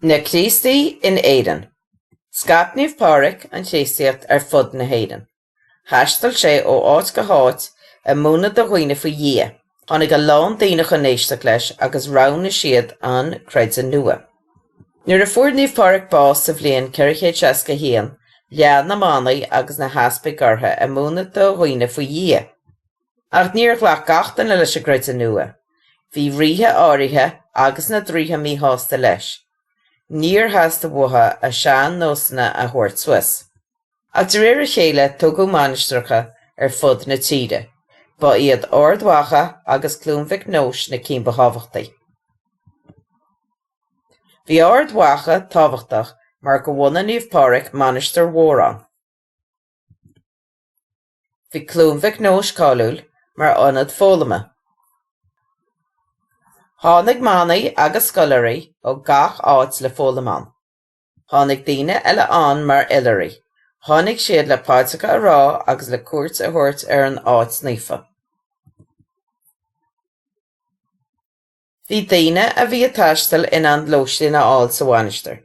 Na Críostaí in Éirinn. Scaip Naomh Pádraig an Chríostaíocht ar fud na hÉireann. Thaistil sé ó áit go háit ag múineadh do dhaoine faoi Dhia. Tháinig a lán daoine chun éisteacht leis agus roghnaigh siad an creideamh nua. Nuair a fuair Naomh Pádraig bás sa bhliain 461, lean na manaigh agus na heaspaig orthu ag múineadh do dhaoine faoi Dhia. Ach níor ghlac gach duine leis an gcreideamh nua. Bhí ríthe áirithe agus na draoithe míshásta leis. Níor theastaigh uathu a sean-nósanna a thabhairt suas. Ach de réir a chéile tógadh mainistreacha ar fud na tíre. Ba iad Ard Mhacha agus Cluain Mhic Nóis na cinn ba thábhachtaí. Bhí Ard Mhacha tábhachtach mar go bhunaigh Naomh Pádraig mainistir mhór ann. Bhí Cluain Mhic Nóis cáiliúil mar ionad foghlama. Tháinig manaigh agus scoláirí ó gach áit le foghlaim ann. Tháinig daoine eile ann mar oilithrigh. Tháinig siad le paidreacha a rá agus le cuairt a thabhairt ar an áit naofa. Bhí daoine a bhí ag taisteal in ann lóistín a fháil sa mhainistir.